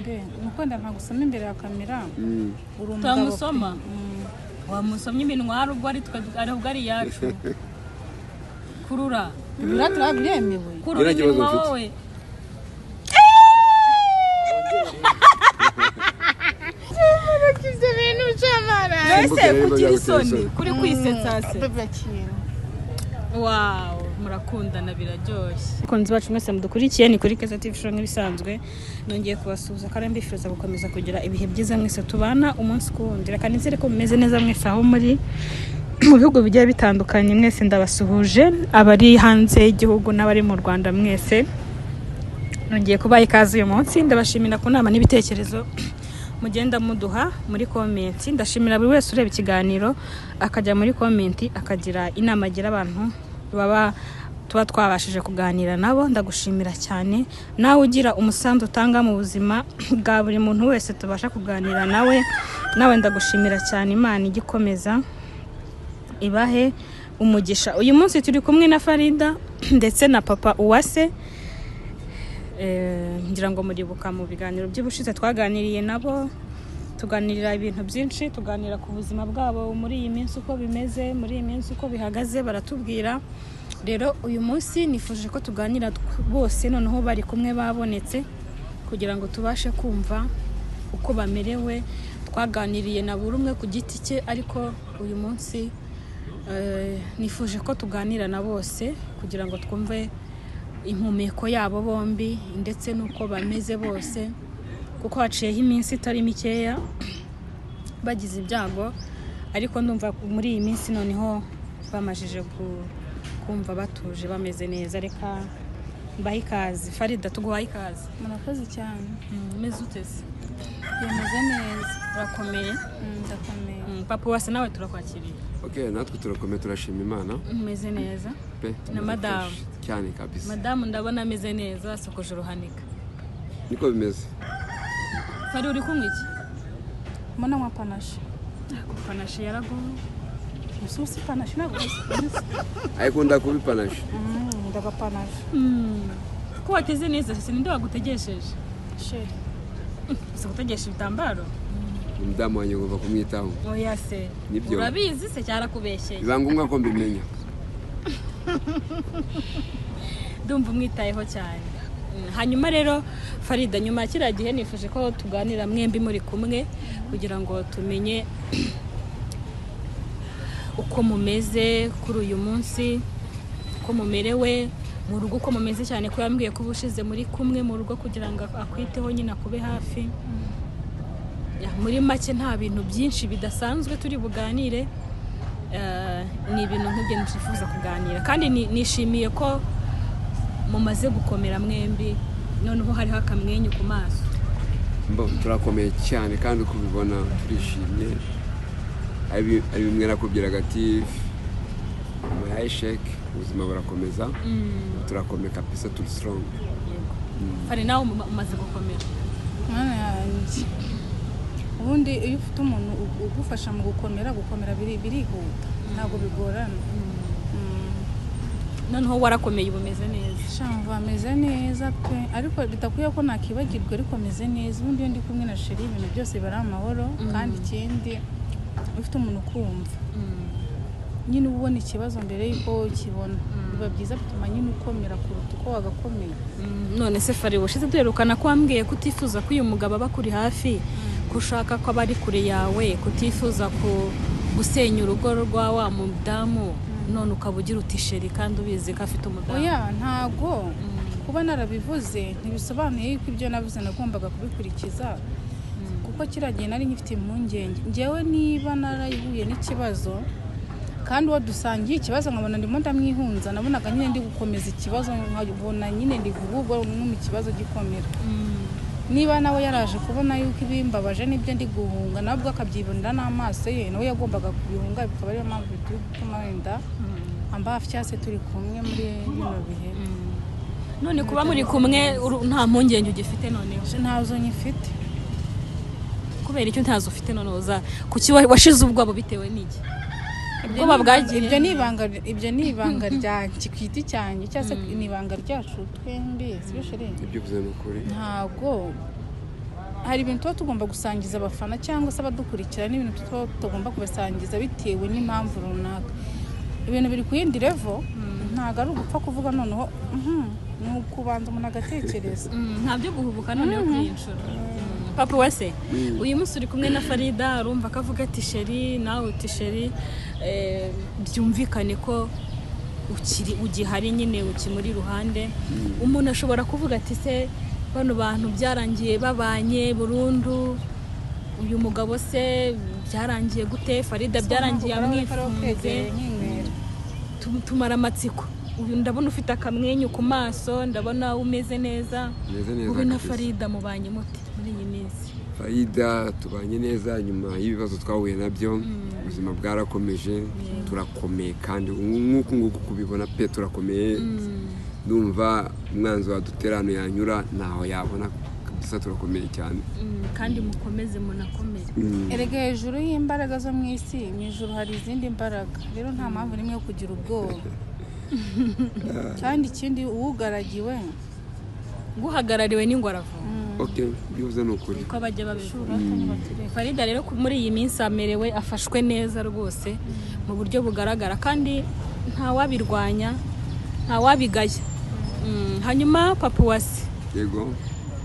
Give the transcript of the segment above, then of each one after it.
Bebe, nuko ntagusoma imbere ya kamera. Uri umugabo. Utamusoma? Wamusomye iminwa hari ubwo ari twe, ari ubwo ari iyacu. Kurura. Biratura biremewe. Kurura Ngira ikibazo iminwa mfite. wowe. Ibyo bintu by'amara. Mbese Simbuka rero kugira byagutera isoni isoni. kuri kwisetsa se. Bebe kintu. Wow, murakundana biraryoshye. Abakunzi bacu mwese mudukurikiye ni kuri Keza TV Show nk'ibisanzwe, nongeye kubasuhuza kandi mbifuriza gukomeza kugira ibihe byiza mwese tubana umunsi ku wundi. Reka nizere ko mumeze neza mwese aho muri mu bihugu bigiye bitandukanye, mwese ndabasuhuje, abari hanze y'igihugu n'abari mu Rwanda mwese nongeye kubaha ikaze uyu munsi. Ndabashimira ku nama n'ibitekerezo mugenda muduha muri komenti. Ndashimira buri wese ureba ikiganiro akajya muri komenti akagira inama agira abantu baba tuba twabashije kuganira nabo. Ndagushimira cyane nawe ugira umusanzu utanga mu buzima bwa buri muntu wese tubasha kuganira nawe. Nawe ndagushimira cyane, Imana ijye ikomeza ibahe umugisha. Uyu munsi turi kumwe na Farida ndetse na Papa Uwase. Ngira ngo muribuka mu biganiro by'ubushize twaganiriye nabo, tuganirira ibintu byinshi, tuganira ku buzima bwabo muri iyi minsi uko bimeze, muri iyi minsi uko bihagaze, baratubwira. Rero uyu munsi nifuje ko tuganira bose noneho bari kumwe babonetse, kugira ngo tubashe kumva uko bamerewe. Twaganiriye na buri umwe ku giti cye, ariko uyu munsi nifuje ko tuganira na bose kugira ngo twumve impumeko yabo bombi ndetse n'uko bameze bose, kuko haciyeho iminsi itari mikeya bagize ibyago, ariko ndumva muri iyi minsi noneho bamajije kumva batuje bameze neza. Reka mbahe ikaze. Farida, tuguhaye ikaze. Murakoze cyane. Umeze ute se? Bimeze neza. Urakomeye? Ndakomeye. Papa Uwase nawe turakwakiriye. Okay, natwe turakomeye, turashima Imana. Umeze neza? Pe. Na madamu. Cyane kabisa. Madamu ndabona ameze neza, asokoje uruhanika. Niko bimeze. Fari, uri kunywa iki? Mbona nywa panache. Panache yaragowe. Ususi panache ntabwo uzi. Ayikunda kubi panache. Ndaga panache. Ko wateze neza se, ninde wagutegesheje? Sheri. Uzi gutegesha ibitambaro? Umudamu wanjye ngomba kumwitaho. Oya se. Nibyo. Urabizi se cyarakubeshyeye? Biba ngombwa ko mbimenya. Ndumva umwitayeho cyane. Hanyuma rero Farida, nyuma ya kiriya gihe nifuje ko tuganira mwembi muri kumwe kugira ngo tumenye uko mumeze kuri uyu munsi, uko mumerewe mu rugo, uko mumeze cyane ko yambwiye ko ubushize muri kumwe mu rugo kugira ngo akwiteho nyine akube hafi. Muri make nta bintu byinshi bidasanzwe turi buganire, ni ibintu nk'ibyo nifuza kuganira, kandi nishimiye ko mumaze gukomera mwembi, noneho hariho akamwenyu ku maso. Turakomeye cyane kandi uko ubibona turishimye. Ari bimwe nakubwiraga ati nyuma ya esheke ubuzima burakomeza. Turakomeye kabisa, turi strong. Hari nawe umaze gukomera. Mwana yanjye, ubundi iyo ufite umuntu ugufasha mu gukomera, gukomera birihuta, ntabwo bigorana. Noneho warakomeye, ubu umeze neza. Shamva ameze neza pe, ariko bidakwiye ko nakibagirwa, ariko ameze neza. Ubundi iyo ndi kumwe na Sheri ibintu byose biba ari amahoro. Kandi ikindi, ufite umuntu ukumva nyine uba ubona ikibazo mbere y'uko ukibona, biba byiza, bituma nyine ukomera kuruta uko wagakomeye. None se Fari, ubushize duherukana ko wambwiye ko utifuza ko uyu mugabo aba akuri hafi, ko ushaka ko aba ari kure yawe, kutifuza gusenya urugo rwa wa mudamu, none ukaba ugira uti Sheri kandi ubizi ko afite umudamu. Oya, ntago kuba narabivuze ntibisobanuye yuko ibyo navuze nagombaga kubikurikiza, kuko kiriya gihe nari ngifite impungenge. Njyewe niba narahuye n'ikibazo kandi uwo dusangiye ikibazo nkabona ndimo ndamwihunza, nabonaga nyine ndi gukomeza ikibazo, nkabona nyine ndi guhubwo no mu kibazo gikomera. Niba nawe yaraje kubona yuko ibimbabaje n'ibyo ndi guhunga, nabwo akabyibonera n'amaso ye, nawe yagombaga kubihunga, bikaba ariyo mpamvu bituma gutuma wenda amba hafi cyangwa se turi kumwe muri bino bihe. None kuba muri kumwe nta mpungenge ugifite noneho? Ntazo nyifite. Kubera icyo ntazo ufite noneho, uza kuki washize ubwoba bitewe n'iki? Ubwoba bwagiye. Ibyo ni ibanga ryanjye ku giti cyanjye, cyangwa se ni ibanga ryacu twembi, sibyo Sheri? Ibyo uvuze ni ukuri. Ntabwo Hari ibintu tuba tugomba gusangiza abafana cyangwa se abadukurikira, n'ibintu tuba tugomba kubasangiza bitewe n'impamvu runaka. Ibintu biri ku yindi level, ntabwo ari ugupfa kuvuga noneho, ni ukubanza umuntu agatekereza. Nta byo guhubuka noneho kuri iyi nshuro. Papa Uwase, uyu munsi uri kumwe na Farida, urumva ko avuga ati chéri, nawe uti chéri, byumvikane ko ukiri ugihari nyine, ukimuri iruhande. Umuntu ashobora kuvuga ati se bano bantu byarangiye babanye burundu, uyu mugabo se byarangiye gute, Farida byarangiye amwifunze, tumara amatsiko. Uyu ndabona ufite akamwenyu ku maso, ndabona umeze neza. Meze neza Wowe na kabisa. Farida mubanye mute muri iyi minsi? Farida tubanye neza nyuma y'ibibazo twahuye nabyo, ubuzima bwarakomeje, turakomeye kandi nk'uku nguku kubibona pe turakomeye. Ndumva umwanzi wadutera hano yanyura ntaho yabona kabisa, turakomeye cyane. Kandi mukomeze munakomere. Erega hejuru y'imbaraga zo mu isi, mu ijuru hari izindi mbaraga, rero nta mpamvu n'imwe yo kugira ubwoba. Kandi ikindi, uwugaragiwe Guhagarariwe n'ingwaravu. Okay, bivuze ni ukuri. Uko bajya babivuga. Farida rero muri iyi minsi amerewe, afashwe neza rwose mu buryo bugaragara, kandi ntawabirwanya, ntawabigaya. Hanyuma Papa Uwase, Yego.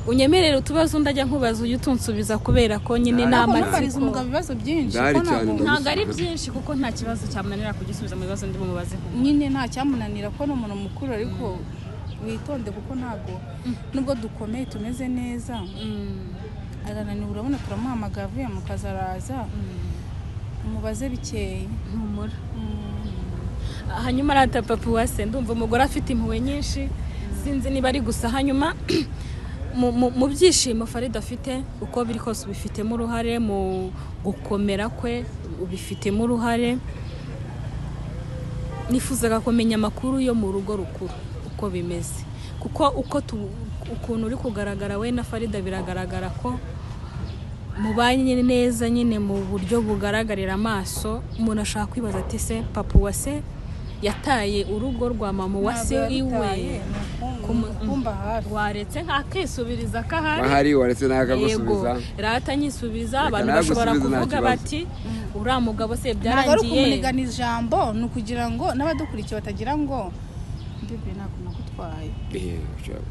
unyemerere utubazo ndajya nkubaza ujye utunsubiza, kubera ko nyine ni Ntabwo nubariza amatsiko. umugabo ibibazo byinshi, Ndahari ko cyane, ntabwo- Ntabwo ari byinshi, kuko nta kibazo cyamunanira kugisubiza mu bibazo ndi bumubaze. Nyine nta cyamunanira ko ni umuntu mukuru, ariko witonde kuko ntabwo nubwo dukomeye tumeze neza arananiwe. Urabona turamuhamagara avuye mu kazi araza, umubaze bikeye. Ntumura. Hanyuma arata Papa Uwase, ndumva umugore afite impuhwe nyinshi, sinzi niba ari gusa. Hanyuma mu byishimo Farida afite, uko biri kose ubifitemo uruhare, mu gukomera kwe ubifitemo uruhare. Nifuzaga kumenya amakuru yo mu rugo rukuru uko bimeze, kuko uko ukuntu uri kugaragara we na Farida, biragaragara ko mubanye neza nyine mu buryo bugaragarira amaso. Umuntu ashaka kwibaza ati se Papa Uwase yataye urugo rwa mama Uwase Ntabwo iwe? yarutaye, ni ukumba hafi. Waretse nkakisubiriza ko ahari. Ahari waretse n'akagusubiza. Yego, rata nyisubiza. Reka Abantu bashobora nagusubize, nta kuvuga kibazo. bati uriya mugabo se Ntabwo ari byarangiye. ukumunigana ijambo, ni ukugira ngo n'abadukurikiye batagira ngo mbebe ntabwo nagutwaye.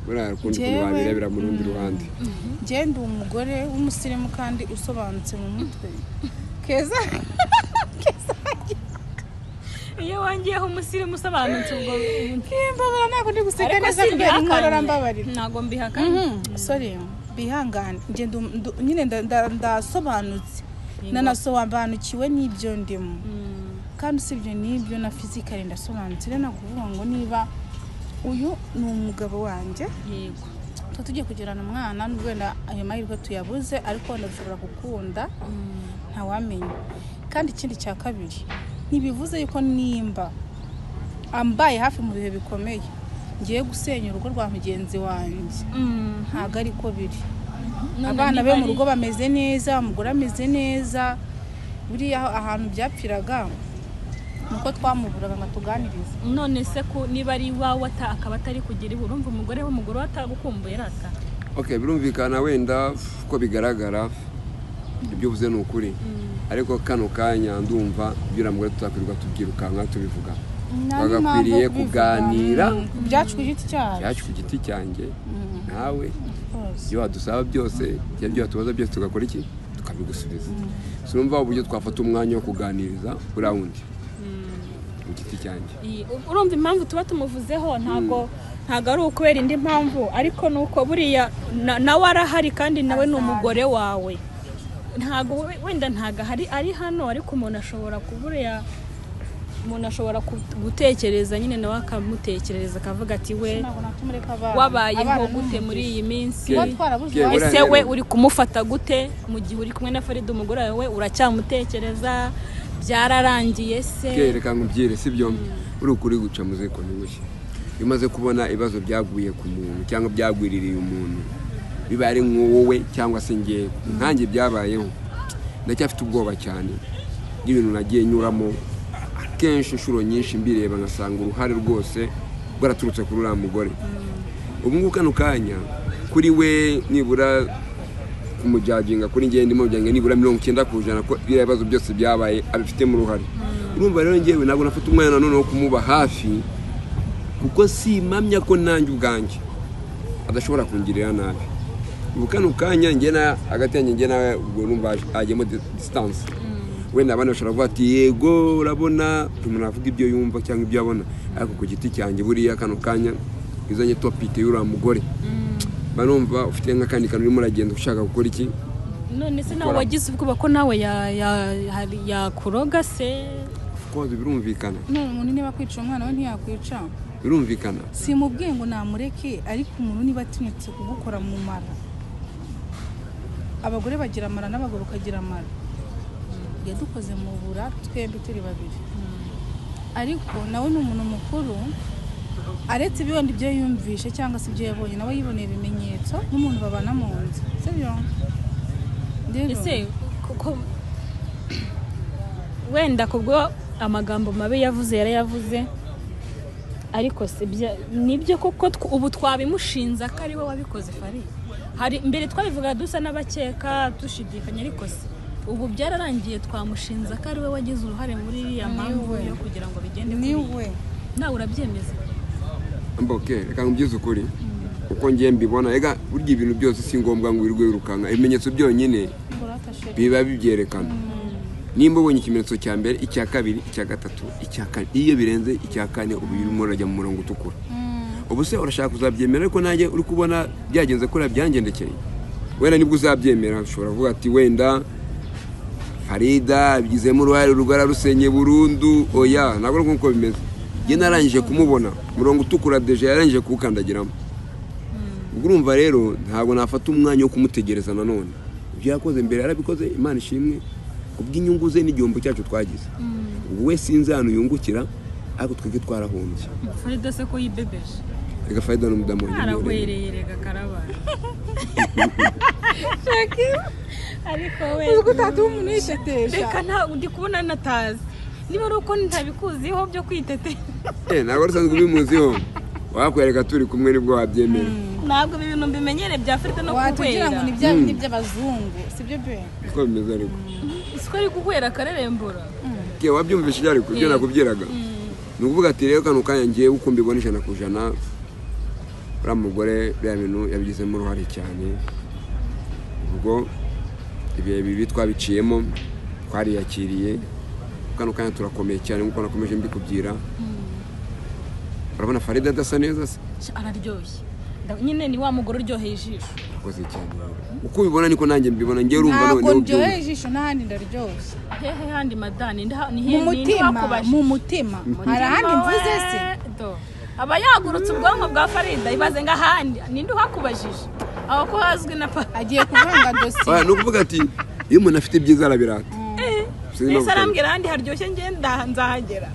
Buriya ukundi kuntu Njyewe- wabirebera mu rundi ruhande. Njye ndi umugore w'umusirimu kandi usobanutse mu mutwe. Keza. Iyo wongeyeho umusirimu usobanutse ubwo Mbabara, ntabwo ndi guseka Ariko neza kubera inkorora, simbihakanye. mbabarira. Ntabwo mbihakanye. Sorry, bihangane. Njye nyine ndasobanutse, nanasobanukiwe n'ibyo ndimo, kandi usibye n'ibyo na physically ndasobanutse. Rero nakuvuga ngo niba uyu ni umugabo wanjye, Yego. tuba tugiye kugirana umwana, nubwo wenda ayo mahirwe tuyabuze, ariko wenda dushobora gukunda, ntawamenya. Kandi ikindi cya kabiri, ntibivuze yuko nimba ambaye hafi mu bihe bikomeye ngiye gusenya urugo rwa mugenzi wanjye. Ntabwo ariko biri. None Abana niba be mu rugo bameze neza, umugore ameze neza. Buriya ahantu byapfiraga ni uko twamuburaga ngo atuganirize. None se ko niba ari iwawe akaba atari kugira iwe, urumva umugore w'umugore we atagukumbuye rata? Okay, birumvikana wenda ko bigaragara ibyo uvuze ni ukuri, ariko kano kanya ndumva ibyo uriya mugore tutakwirirwa tubyirukanka tubivuga. Nta Twagakwiriye n'impamvu yo kubivuga. kuganira. Byacu ku giti cyacu. Cyacu ku giti cyanjye nawe, Rwose. ibyo wadusaba byose cyangwa ibyo watubaza byose, tugakora iki, tukabigusubiza. Sinumva uburyo twafata umwanya wo kuganiriza uriya wundi ku giti cyanjye. Urumva impamvu tuba tumuvuzeho, ntabwo ari ukubera indi mpamvu, ariko ni uko buriya nawe arahari kandi nawe ni umugore wawe. Ntabwo wenda ntabwo ahari ari hano, ariko umuntu ashobora kuburiya, umuntu ashobora gutekereza nyine nawe akamutekerereza, akavuga ati we Ntabwo natumureka abana. wabayeho Abana ni gute muri umugisha. iyi minsi? Kuba twarabuze Ke, iwacu. buriya Ese we rero- uri kumufata gute mu gihe uri kumwe na Farida umugore wawe? Uracyamutekereza? Byararangiye se? Ke, reka nkubwire, sibyo, uri ukuri guca mu ziko ntibushye. Iyo umaze kubona ibibazo byaguye ku muntu cyangwa byagwiririye umuntu, biba ari wowe cyangwa se ngewe, nkanjye byabayeho, ndacyafite ubwoba cyane bw'ibintu nagiye nyuramo akenshi, inshuro nyinshi mbireba ngasanga uruhare rwose rwaraturutse kuri uriya mugore. Ubu ngubu kano kanya kuri we nibura kumujajinga kuri njye ndimo byange nibura 90% ko biriya bibazo byose byabaye abifitemo uruhare. Urumva rero njyewe ntabwo nafata umwanya nanone wo kumuba hafi, kuko simpamya ko nanjye ubwanjye adashobora kungirira nabi. Ubu kano kanya njye na hagati yanjye njye nawe ubwo numva hajyemo distance. Wenda abana bashobora kuvuga ati yego urabona umuntu avuga ibyo yumva cyangwa ibyo abona, ariko ku giti cyanjye buriya kano kanya izanye topic y'uriya mugore banumva ufite nk'akandi kantu urimo uragenda ushaka gukora iki. None se nawe wagize ubwoba ko nawe yakuroga se? Of course birumvikana. None umuntu niba kwica umwana we ntiyakwica. Birumvikana. Simubwiye ngo namureke, ariko umuntu niba atinyutse kugukora mu mara. Abagore bagira amara n'abagabo bakagira amara. Yadukoze mu bura twembi turi babiri. Ariko nawe ni umuntu mukuru, aretse ibindi ibyo yumvishe cyangwa se ibyo yabonye, nawe yiboneye ibimenyetso nk'umuntu babana mu nzu. Sibyo? Ese kuko wenda kubwo amagambo mabi yavuze yarayavuze, ariko se nibyo koko ubu twabimushinza ko ari we wabikoze Fari? Hari mbere twabivuga dusa n'abakeka dushidikanya, ariko se ubu byararangiye twamushinza ko ari we wagize uruhare muri iriya mpamvu yo kugira ngo bigende ni we. Nawe urabyemeza? Mboke reka nkubwize ukuri uko ngiye mbibona. Ega burya ibintu byose si ngombwa ngo wirirwe wirukanka, ibimenyetso byonyine biba bibyerekana. Nimba ubonye ikimenyetso cya mbere, icya kabiri, icya gatatu, icya kane, iyo birenze icya kane ubu urimo urajya mu murongo utukura. Ubu se urashaka kuzabyemera, ariko nanjye uri kubona byagenze kuriya byangendekeye, wenda nibwo uzabyemera. Ushobora kuvuga ati wenda Farida bigizemo uruhare, urugo ararusenye burundu. Oya, ntabwo ari nkuko bimeze. Njye narangije kumubona umurongo utukura deje yarangije kuwukandagiramo. Ubwo urumva rero ntabwo nafata umwanya wo kumutegereza nanone. Ibyo yakoze mbere yarabikoze, Imana ishimwe kubw'inyungu ze n'igihombo cyacu twagize. Ubu we sinzi ahantu yungukira, ariko twebwe twarahombye. Farida se ko yibebeje? Reka Farida ni umudamu wanjye. Arahwereye reka karabara. Ariko we uzi ko utatu umuntu yishetesha. Reka nta ndi kubona natazi. Niba ari uko ntabikuziho byo kwitetesha. Ntabwo usanzwe ubimuziho. Wakwereka turi kumwe nibwo wabyemera. Ntabwo ibi bintu mbimenyere bya Farida no kuhwera. Watugira ngo ni bya bindi by'abazungu, sibyo be? Uko bimeze ariko. Siko ari kuhwera karerembura. Ke wabyumvishije ariko ibyo nakubwiraga. Ni ukuvuga ati rero kano kanya ngiye uko mbibona 100%, uriya mugore bya bintu yabigizemo uruhare cyane. Ubwo ibihe bibi twabiciyemo, twariyakiriye. Kano kanya turakomeye cyane nkuko nakomeje mbikubwira. Urabona Farida adasa neza se? Araryoshye. Nyine ni wa mugore uryoheye ijisho. Urakoze cyane. Uko ubibona niko nanjye mbibona, ngiye urumva none ntabwo ndyoheye ijisho n'ahandi ndaryoshye. Hehe handi madani ni mu mutima, mu mutima. Hari ahandi mvuze se? Aba yagurutse ubwonko bwa Farida ibaze ngahandi ninde uhakubajije? Aho ko hazwi na pa agiye kuvanga dosiye. Oya, ni ukuvuga ati iyo umuntu afite ibyiza arabirata. Ese arambwira ahandi haryoshye ngenda nzahagera.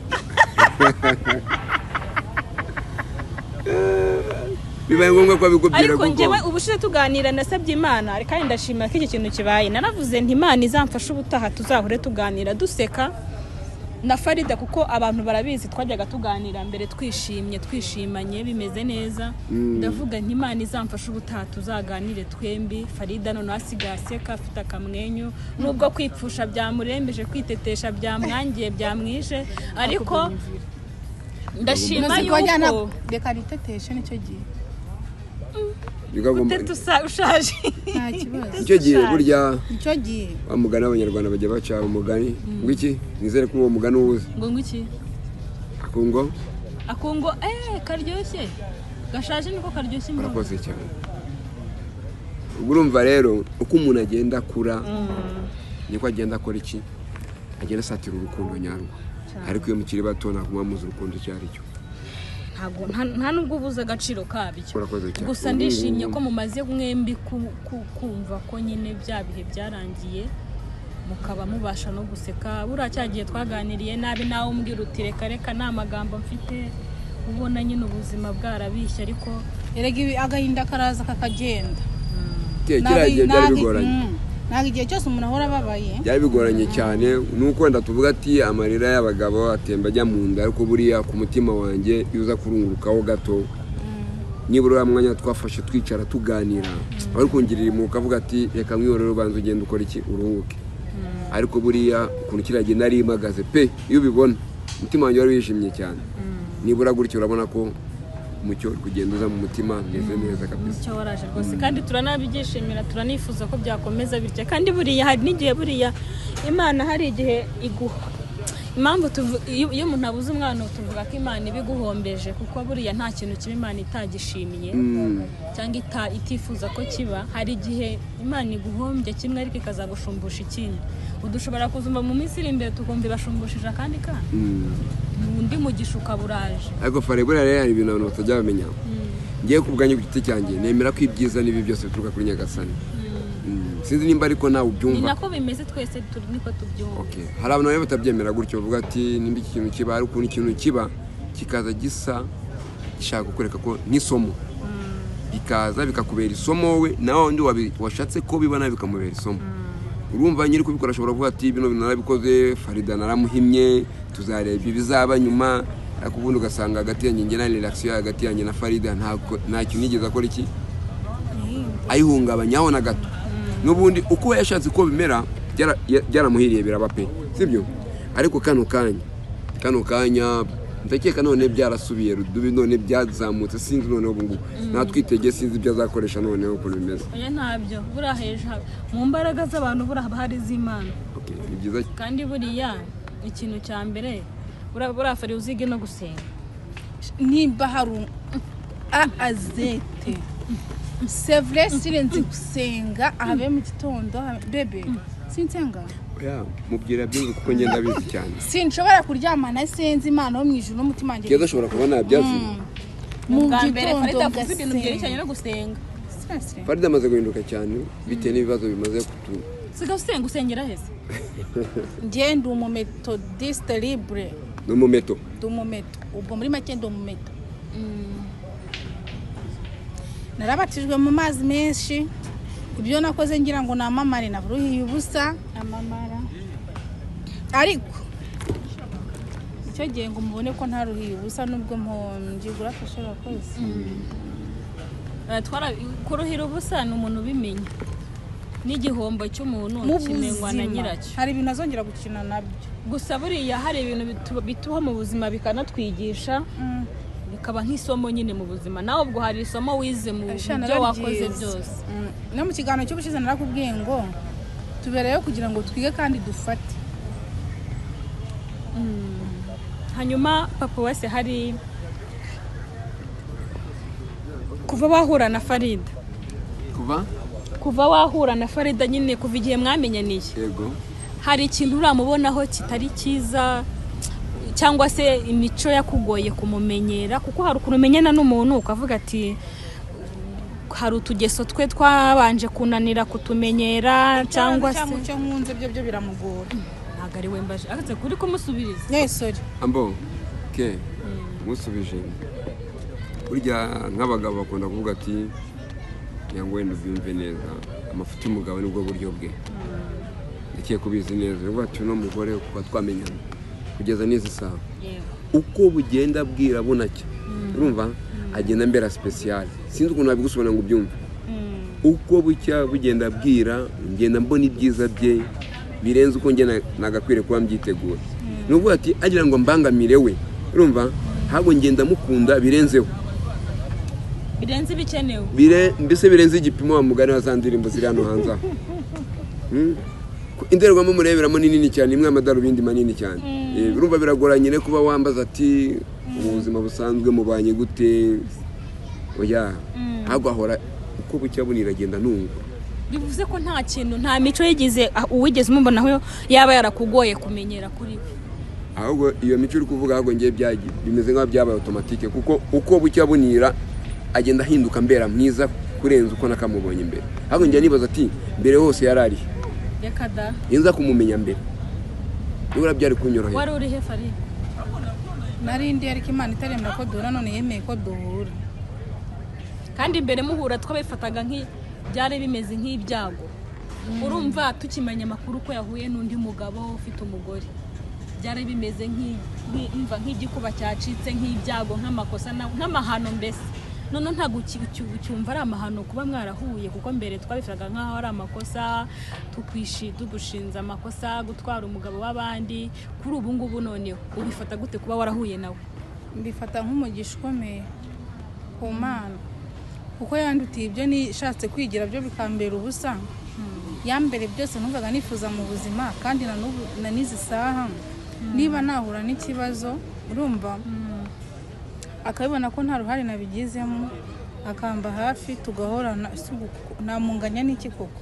Bibaye ngombwa ko abikubwira. Ariko njyewe ubushize tuganira nasabye Imana, kandi ndashimira ko iki kintu kibaye. Naravuze nti Imana izamfasha ubutaha tuzahure tuganira duseka na Farida, kuko abantu barabizi twajyaga tuganira mbere twishimye twishimanye bimeze neza. Ndavuga nti Imana izamfasha ubutaha tuzaganire twembi. Farida none asigaye aseka afite akamwenyu, nubwo kwipfusha byamurembeje, kwitetesha byamwangiye byamwishe, ariko ndashima yuko reka niteteshe nicyo gihe. Ushaje nta kibazo. Icyo gihe burya icyo gihe wa mugani abanyarwanda bajya baca umugani ngo iki? Nizere ko uwo mugani uwuzi. Ngo ngiki? Akungo akungo karyoshye gashaje niko karyoshye. Urakoze cyane. Ubwo urumva rero uko umuntu agenda akura niko agenda akora iki? Agenda asatira urukundo nyarwo. Ariko iyo mukiri bato ntabwo muba muzi urukundo icyo ari cyo. Nta nubwo ubuze agaciro kabyo. Gusa ndishimye ko mumaze mwembi kumva ko nyine bya bihe byarangiye, mukaba mubasha no guseka. Buriya cya gihe twaganiriye nabi nawe umbwira uti reka reka nta magambo mfite, ubona nyine ubuzima bwarabishye. Ariko erega agahinda karaza kakagenda. Kiriya gihe byari bigoranye. Ntabwo igihe cyose umuntu ahora ababaye. Byari bigoranye cyane, nuko wenda tuvuga ati amarira y'abagabo atemba ajya mu nda, ariko buriya ku mutima wanjye iyo uza kurungurukaho gato Nibura uriya mwanya twafashe twicara tuganira, wari kungirira impuhwe ukavuga ati reka mwihorere ubanza ugenda ukora iki uruhuke. Ariko buriya ukuntu kiriya gihe nari mpagaze pe, iyo ubibona umutima wanjye wari wijimye cyane. Nibura gutyo urabona ko umucyo uri kugenda uza mu mutima, meze neza kabisa. Umucyo waraje rwose, kandi turanabyishimira, turanifuza ko byakomeza bityo. Kandi buriya hari n'igihe buriya Imana hari igihe iguha impamvu iyo umuntu abuze umwana tuvuga ko Imana ibiguhombeje, kuko buriya nta kintu kiba Imana itagishimiye cyangwa itifuza ko kiba. Hari igihe Imana iguhombye kimwe ariko ikazagushumbusha ikindi. Udushobora kuzumva mu minsi iri imbere tukumva ibashumbushije akandi kana, undi mugisha ukaba uraje. Ariko fare buriya rero hari ibintu abantu batajya bamenya. Ngiye ku bwanjye ku giti cyanjye nemera ko ibyiza n'ibi byose bituruka kuri Nyagasani. Sinzi nimba ariko nawe ubyumva. Ni nako bimeze, twese niko tubyumva. Okay. Hari abantu rero batabyemera gutyo, bavuga ati nimba iki kintu kiba, ari ukuntu ikintu kiba kikaza gisa gishaka kukwereka ko nk'isomo, bikaza bikakubera isomo wowe nawe undi washatse ko biba nawe bikamubera isomo. Urumva nyiri kubikora ashobora kuvuga ati bino bintu narabikoze, Farida naramuhimye, tuzareba ibizaba nyuma. Ariko ubundi ugasanga hagati yanjye njye na relation hagati yanjye na Farida nta kintu nigeze akora iki ayihungabanyaho na gato. N'ubundi uko yashatse ko bimera byaramuhiriye biraba pe, sibyo? Ariko kano kanya ndakeka none byarasubiye rudubi, none byazamutse, sinzi none ubu ngubu natwitege, sinzi ibyo azakoresha none ukuntu bimeze. Oya ntabyo, buriya hejuru mu mbaraga z'abantu buriya haba hari iz'Imana. Okay, ni byiza. Kandi buriya ikintu cya mbere buriya Fari uzige no gusenga. Nimba hari a azete c'est vrai, sirenze gusenga abe mu gitondo bebe sinsenga. Oya mubwira byinshi kuko ngenda bizi cyane. Sinshobora kuryamana sinzi Imana yo mu ijuru n'umutima wanjye. Keza ashobora kuba nabyazi. Mu mbere gitondo Farida avuze ibintu byerekeranye no gusenga. Farida amaze guhinduka cyane bitewe n'ibibazo bimaze kutu. Siga usenga usengera hese. Njye ndi umumetodiste libre. Ni umumeto. Ndi umumeto. Ubwo muri make ndi umumeto. Narabatijwe mu mazi menshi. Ibyo nakoze ngira ngo namamare naburuhiye ubusa amamara. Ariko icyo gihe ngo mubone ko ntaruhiye ubusa nubwo mbyigura afashe abakozi. Twara kuruhira ubusa ni umuntu ubimenya. N'igihombo cy'umuntu kimenywa na nyiracyo. Hari ibintu azongera gukina nabyo. Gusa buriya hari ibintu bituha mu buzima bikanatwigisha. Bikaba nk'isomo nyine mu buzima. Nawe ubwo hari isomo wize mu byo wakoze byose. No mu kiganiro cy'ubushize narakubwiye ngo tubereyo kugira ngo twige kandi dufate. Hanyuma papa wese hari kuva wahura na Farida. Kuva wahura na Farida nyine kuva igihe mwamenyaniye. Yego. Hari ikintu uramubonaho kitari cyiza cyangwa se imico yakugoye kumumenyera, kuko hari ukuntu umenyana n'umuntu ukavuga ati hari utugeso twe twabanje kunanira kutumenyera cyangwa se icyo nkunze byo biramugora. Ntabwo ari we mbaje agatse kuri kumusubiriza. Yes sorry. Ambo ke musubije. Burya nk'abagabo bakunda kuvuga ati ngo wenda ubyumve neza, amafuti y'umugabo nibwo buryo bwe. Ndakiye kubizi neza, uvuga ati uno mugore kuva twamenyana kugeza n'izi saha uko bugenda bwira bunacya, urumva agenda mbera special. Sinzi ukuntu nabigusobanura ngo ubyumve. Uko bucya bugenda bwira ngenda mbona ibyiza bye birenze uko njye nagakwiriye kuba mbyitegura. Nuvuga ati agira ngo mbangamire we, urumva ntabwo ngenda mukunda birenzeho, birenze ibikenewe, mbese birenze igipimo wa mugani wa za ndirimbo ziri hano hanze aho. Indorerwamo mureberamo ni nini cyane, imwe amadarubindi manini cyane. Urumva biragoranye ne kuba wambaza ati mu buzima busanzwe mubanye gute? Oya ntabwo ahora uko bucya buniragenda nungu. Bivuze ko nta kintu, nta mico yigize uwigeze umubonaho yaba yarakugoye kumenyera kuri we. Ahubwo iyo mico uri kuvuga ahubwo ngiye bimeze nk'aho byabaye automatique, kuko uko bucya bunira agenda ahinduka mbera mwiza kurenza uko nakamubonye imbere. Ahubwo ngiye nibaza ati mbere hose yarari. Reka da. Inza kumumenya mbere. Nibura byari kunyorohera. Wari uri he Fari? Nari ndi ariko Imana itaremera ko duhura none yemeye ko duhura. Kandi mbere muhura twabifataga nki byari bimeze nk'ibyago. Urumva tukimenya amakuru ko yahuye n'undi mugabo ufite umugore. Byari bimeze nk'imva nk'igikuba cyacitse, nk'ibyago, nk'amakosa, nk'amahano mbese. None ntabwo ucyumva ari amahano kuba mwarahuye, kuko mbere twabifataga nk'aho ari amakosa, tugushinza amakosa gutwara umugabo w'abandi. Kuri ubu ngubu noneho ubifata gute kuba warahuye nawe? Mbifata nk'umugisha ukomeye ku Mana, kuko yandutiye ibyo nishatse kwigira byo bikambera ubusa. Yambere byose numvaga nifuza mu buzima, kandi na n'ubu na n'izi saha niba nahura n'ikibazo urumva akabibona ko nta ruhare nabigizemo, akamba hafi tugahorana, namunganya n'iki koko?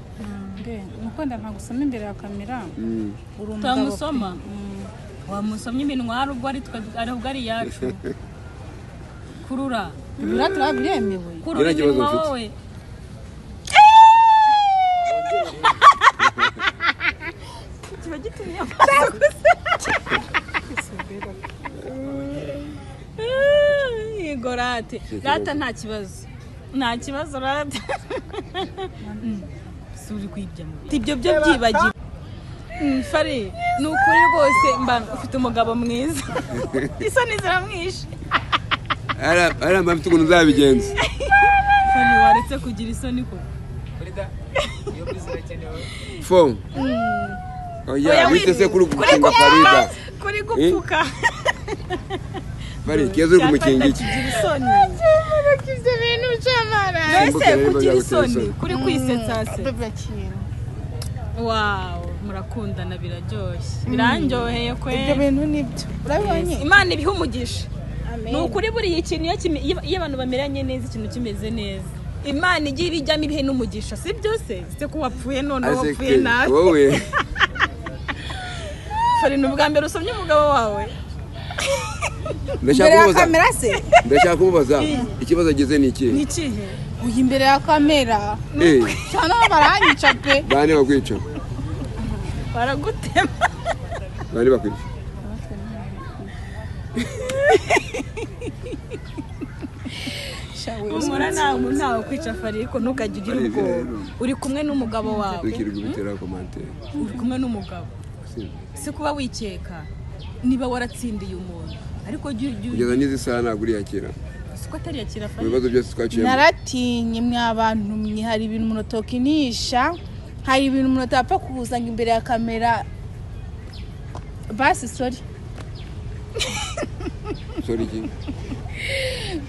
Mbe nuko nda ntagusoma imbere ya kamera. Uri umugabo pe. Utamusoma? Wamusomye iminwa ari ubwo ari twe, ari ubwo ari iyacu. Kurura. Buriya turabyemewe. Kurura Ngira ikibazo iminwa mfite. wowe. Kiba gitumye amaso gusa. Yego rate. Rata nta kibazo. Nta kibazo rata. Si uri kwibya mu. Ibyo byo byibagira. Fari, ni ukuri rwose mba ufite umugabo mwiza. Isoni ziramwishe. Ara mfite ukuntu nzabigenza. Fari, waretse kugira isoni koko. Fo. Oya, witeze kuri gukinga Farida. Kuri gupfuka. Fari, kibazo uri kumukinga iki? Kugira isoni. Ibyo bintu by'amara. Mbese Simbuka rero kugira byagutera isoni isoni. kuri kwisetsa se. Bebe kintu. Wow, murakundana biraryoshye. Birandyoheye Ibyo kwe. bintu nibyo. Urabibonye? Imana ibihe umugisha. Amen. Ni ukuri buriya ikintu iyo abantu bameranye neza, ikintu kimeze neza, Imana igiye ibijyamo ibihe n'umugisha, si byo se? Se ko wapfuye none Ase wapfuye ke, nabi. wowe Fari, ni ubwa mbere usomye umugabo wawe? ndashaka Imbere ya kumubaza. kamera se? Ndashaka kumubaza ikibazo agize ni ikihe? Ni ikihe? Uyu imbere ya kamera. Cyane baranyica pe. Bane bakwica. Baragutema. Bane bakwica. Humura, ntawe ntawe kwica Fari, ariko ntukajye ugira Fari, ubwoba. rero. Uri kumwe n'umugabo wawe. Wikirirwa ubitera commentaire. Uri kumwe n'umugabo. Si kuba wikeka niba waratsindiye umuntu, ariko jya Kugeza n'izi saha ntabwo uriyakira. si ko atari yakira Mu Fari. bibazo byose twaciyemo. Naratinye mwa bantu mwe, hari ibintu umuntu atokinisha, hari ibintu umuntu atapfa kuzanga imbere ya kamera. Basi sorry. Sorry iki?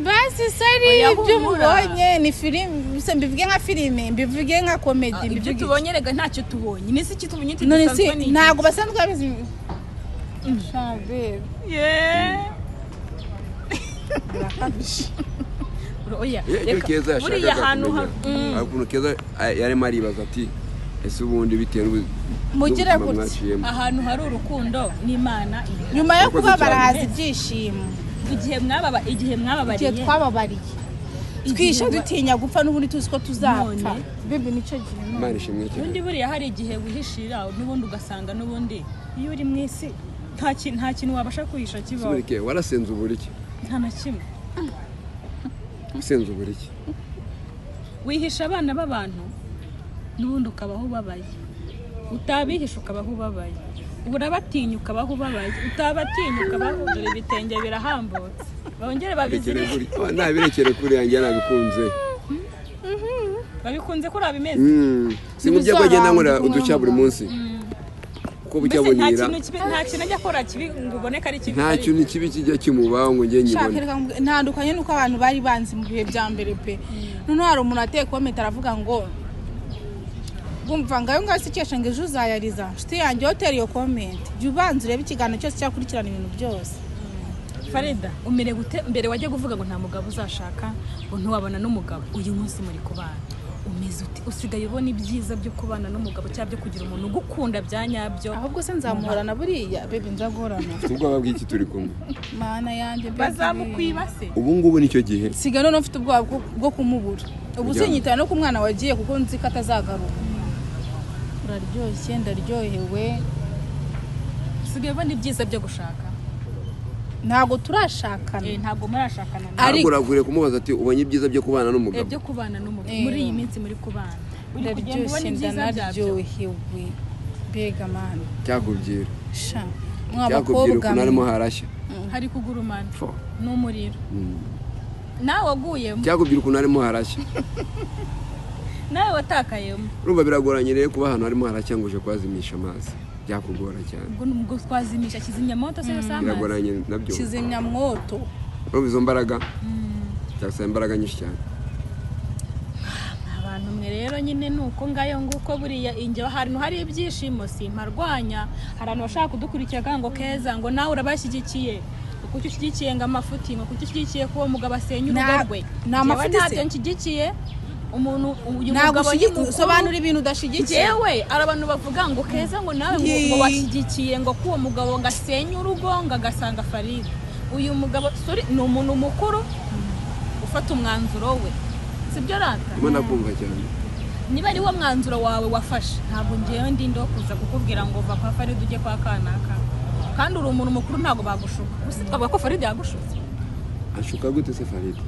Basi sorry, Oya, ibyo humura. mubonye ni filime, se mbivuge nka filime, mbivuge nka comedy, Ibyo mbivuge. tubonye rega ntacyo tubonye. Ni iki tubonye None si tugisanzwe ni iki? ntabwo basanzwe babizi. Shabe, Yeah. birakabije. Oya, Iyo reka, Keza buriya yashakaga ahantu kumenya. Hari ukuntu Keza yarimo aribaza ati ese ubundi bitewe Mugire n'ubuzima gutya. mwaciyemo. Ahantu hari urukundo n'Imana iri. Nyuma yo Urakoze kubabara cyane. haza ibyishimo. Igihe mwababa, igihe Igihe mwababariye, twababariye twishe Igihe dutinya gupfa n'ubundi tuzi ko tuzapfa. None. Bibi nicyo gihe none. Imana ishimwe cyane. Ubundi buriya hari igihe wihishira n'ubundi ugasanga n'ubundi iyo uri mu isi nta kintu wabasha kwihisha kibaho. Simurike, warasenze uburiki? Nta na kimwe. Usenze uburiki? Wihisha abana b'abantu n'ubundi ukabaho ubabaye, utabihisha ukabaho ubabaye, urabatinya ukabaho ubabaye, utabatinya ukabaho. Dore ibitenge birahambutse, bongere Rekere babizirike. kuri. Nabirekere kuri yanjye nabikunze. Babikunze kuri abimeze. Sinkubye ko agenda nkora udushya buri munsi. Kuko bucya Mbese nta bunyira. kintu kibi, nta kintu ajya akora kibi ngo ubone ko ari kibi. Nta kintu kibi kijya kimubaho ngo njye Shaka nyibone. reka ntandukanye nuko abantu bari banzi mu bihe bya mbere pe. Noneho hari umuntu ateye comment aravuga ngo ngumva ngayo ngayo sikesha ngo ejo uzayariza. Nshuti yanjye hoteli iyo comment, jya ubanza urebe ikiganiro cyose cyakurikirana ibintu byose. Farida, umere gute mbere wajya kuvuga ngo nta mugabo uzashaka, ngo ntiwabona n'umugabo, uyu munsi muri kubana umeze ute? Usigaye ubona ibyiza byo kubana n'umugabo cyangwa byo kugira umuntu ugukunda bya nyabyo? Ahubwo se nzamuhorana buriya bebe, nzaguhorana. Ufite ubwoba bw'iki turi kumwe? Mana yanjye bebe. Bazamukwiba se? Ubu ngubu nicyo gihe. Siga none mfite ubwoba bwo kumubura. Ubu Ujyana. sinyitana no ku mwana wagiye kuko nzi ko atazagaruka. Uraryoshye, ndaryohewe. Usigaye ubona ibyiza byo gushaka? Ntabwo turashakana. Ntabwo murashakana. Ariko- Ariko uragwiriye kumubaza ati ubonye ibyiza byo kubana n'umugabo? Byo kubana n'umugabo muri iyi minsi muri kubana, uri kugenda ubona Ndaryoshye, ibyiza byabyo? ndanaryohewe mbega mana. Cyakubwira. Sha mwa Cyakubwira bakobwa ukuntu mwe. harimo harashya. Hari kugurumana Fo. n'umuriro. Nawe waguyemo. Cyakubwira ukuntu harimo harashya. Nawe watakayemo. Urumva biragoranye rero kuba ahantu harimo harashya ngo uje kuhazimisha amazi. Byakugora cyane. Ubwo twazimisha kizimyamoto se yose amazi. Biragoranye nabyo. Kizimyamwoto. Urumva izo mbaraga? Cyasaba imbaraga nyinshi cyane. Abantu mwe rero nyine nuko ngayo nguko buriya injye ahantu hari ibyishimo simparwanya. Hari abantu bashaka kudukurikira kandi ngo Keza ngo nawe urabashyigikiye. Kuki ushyigikiye ngo amafuti, ngo kuki ushyigikiye ko uwo mugabo asenya urugo rwe. Ni amafuti se? Ntabyo nshyigikiye. Umuntu uyu Ntabwo mugabo ni mukuru. Sobanura ibintu udashyigikiye. Yewe hari abantu bavuga ngo Keza ngo nawe ngo washyigikiye ngo ko uwo mugabo ngo asenye urugo ngo agasanga Farida. Uyu mugabo sorry ni umuntu mukuru ufata umwanzuro we. Sibyo rata? Ndimo ndakumva cyane. Niba ari wo mwanzuro wawe wafashe ntabwo ngewe ndi ndo kuza kukubwira ngo va kwa Farida ujye kwa kanaka. Kandi uri umuntu mukuru ntabwo bagushuka. Gusa twavuga ko Farida yagushutse. Ashuka gute se Farida?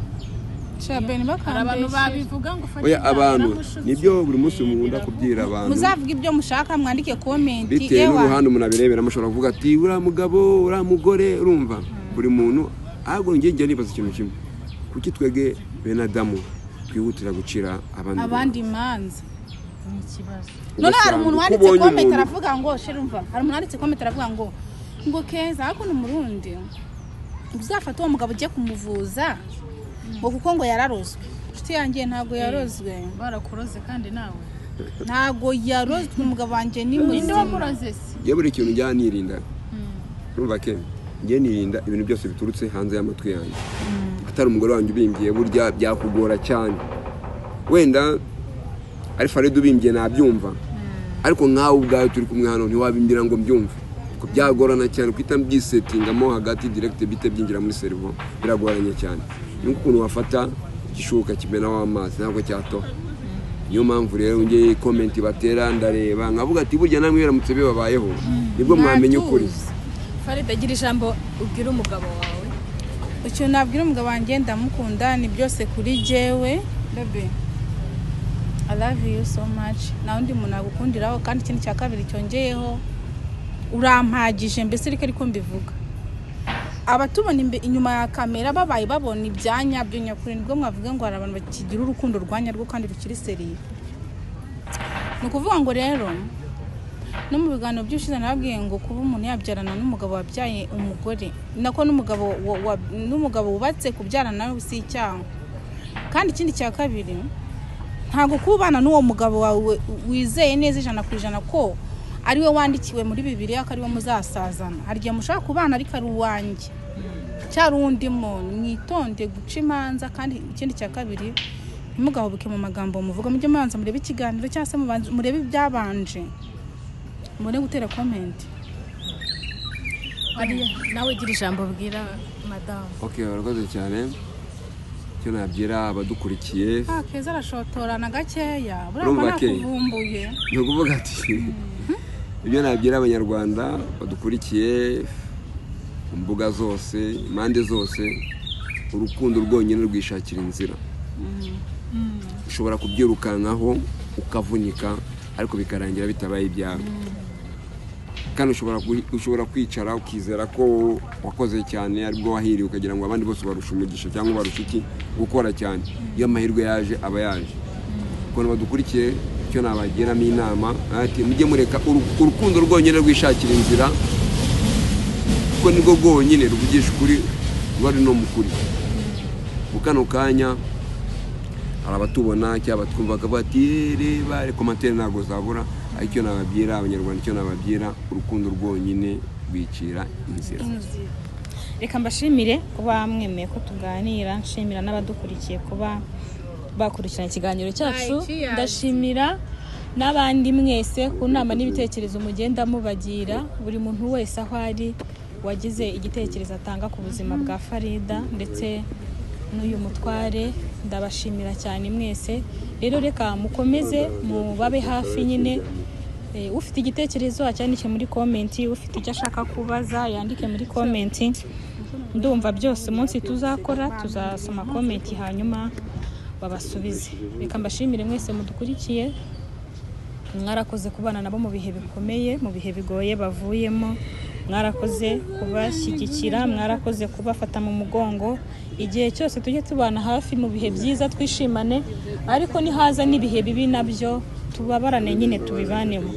Shabeni Hari abantu bakambeshye. babivuga ngo Farida Oya abantu yaramushutse. nibyo buri munsi mukunda kubwira abantu. Muzavuga ibyo mushaka mwandike comment. Bitewe n'uruhande umuntu abirebera mushobora kuvuga ati uriya mugabo uriya mugore urumva buri muntu ahubwo njye nibaza ikintu kimwe. Kuki twege bene Adamu twihutira gucira abandi imanza? Ni ikibazo. None hari umuntu wanditse comment aravuga ngo sherumva. Hari umuntu wanditse comment aravuga ngo Keza hakuno Murundi uzafata uwo mugabo ujye kumuvuza ngo kuko ngo yararozwe. Inshuti yanjye ntabwo yarozwe. Barakuroze kandi nawe. Ntabwo yarozwe umugabo wanjye ni Ninde muzima. wamuroze se? Njye buri kintu njya nirinda. Urumva ke? Njye nirinda ibintu byose biturutse hanze y'amatwi yanjye. Atari umugore wanjye ubimbwiye burya byakugora cyane. Wenda ari Farida ubimbwiye nabyumva. Ariko nkawe ubwawe turi kumwe hano ntiwabimbira ngo mbyumve. Ko byagorana cyane kwita mbyisetingamo hagati direct bite byinjira muri cerveau biragoranye cyane. Ni ukuntu wafata igishuka kimena w'amazi ntabwo cyatoha. Niyo mpamvu rero ngiye comment batera ndareba nkavuga ati burya namwe biramutse bibabayeho nibwo mwamenye ukuri. Farida gira ijambo ubwira umugabo wawe. Icyo nabwira umugabo wanjye ndamukunda ni byose kuri jewe. Baby I love you so much. Na undi muntu agukundiraho kandi ikindi cya kabiri cyongeyeho urampagije mbese reka ariko mbivuga. Abatubona inyuma ya kamera babaye babona ibyanya byo nyakuri nibwo mwavuga ngo hari abantu bakigira urukundo rwanya rwo kandi rukiri seriye. Ni ukuvuga ngo rero no mu biganiro by'ushize nababwiye ngo kuba umuntu yabyarana n'umugabo wabyaye umugore nako n'umugabo wubatse kubyarana nawe si icyaha. Kandi ikindi cya kabiri ntabwo kubana n'uwo mugabo wawe wizeye neza 100% ko ari we wandikiwe muri Bibiliya ko ari we muzasazana. Hari igihe mushaka kubana ariko ari uwanjye cyari undi muntu. Mwitonde guca imanza. Kandi ikindi cya kabiri ntimugahubuke mu magambo muvuga, mujye mubanza murebe ikiganiro cyangwa se murebe ibyabanje mubone gutera comment. Nawe gira ijambo bwira madamu. Okay, urakoze cyane. Icyo nabwira abadukurikiye Keza arashotorana gakeya buramba nakuvumbuye. Ni ukuvuga ati ibyo nabwira abanyarwanda badukurikiye ku mbuga zose impande zose urukundo rwonyine rwishakira inzira. Ushobora kubyirukankaho ukavunika ariko bikarangira bitabaye ibyawe. Kandi ushobora kwicara ukizera ko wakoze cyane aribwo wahiriwe ukagira ngo abandi bose barusha umugisha cyangwa barusha iki gukora cyane. Iyo amahirwe yaje aba yaje. Ukuntu badukurikiye icyo nabagiramo inama ati mujye mureka urukundo rwonyine rwishakira inzira kuko nibwo rwonyine ruvugisha ukuri ruba ari no mukuri. Mu kano kanya hari abatubona cyangwa abatwumva bakavuga ati reba commentaire ntabwo zabura. Ariko icyo nababwira abanyarwanda icyo nababwira urukundo rwonyine rwicira inzira. Reka mbashimire kuba mwemeye ko tuganira, nshimira n'abadukurikiye kuba bakurikirana ikiganiro cyacu. Ndashimira n'abandi mwese ku nama n'ibitekerezo mugenda mubagira. Buri muntu wese aho ari wagize igitekerezo atanga ku buzima bwa Farida ndetse n'uyu mutware, ndabashimira cyane mwese. Rero reka mukomeze mubabe hafi nyine. Ufite igitekerezo acyandike muri comment, ufite icyo ashaka kubaza yandike muri comment. Ndumva byose umunsi tuzakora tuzasoma comment hanyuma babasubize. Reka mbashimire mwese mudukurikiye, mwarakoze kubana nabo mu bihe bikomeye, mu bihe bigoye bavuyemo. Mwarakoze kubashyigikira, mwarakoze kubafata mu mugongo. Igihe cyose tujye tubana hafi mu bihe byiza twishimane, ariko nihaza n'ibihe bibi nabyo tubabarane nyine tubibanemo.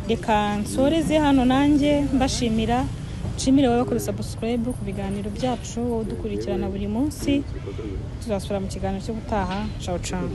Reka nsoreze hano nanjye mbashimira, nshimire wowe wakoze subscribe ku biganiro byacu, wowe udukurikirana buri munsi. Tuzasubira mu kiganiro cyo gutaha. Ciao ciao.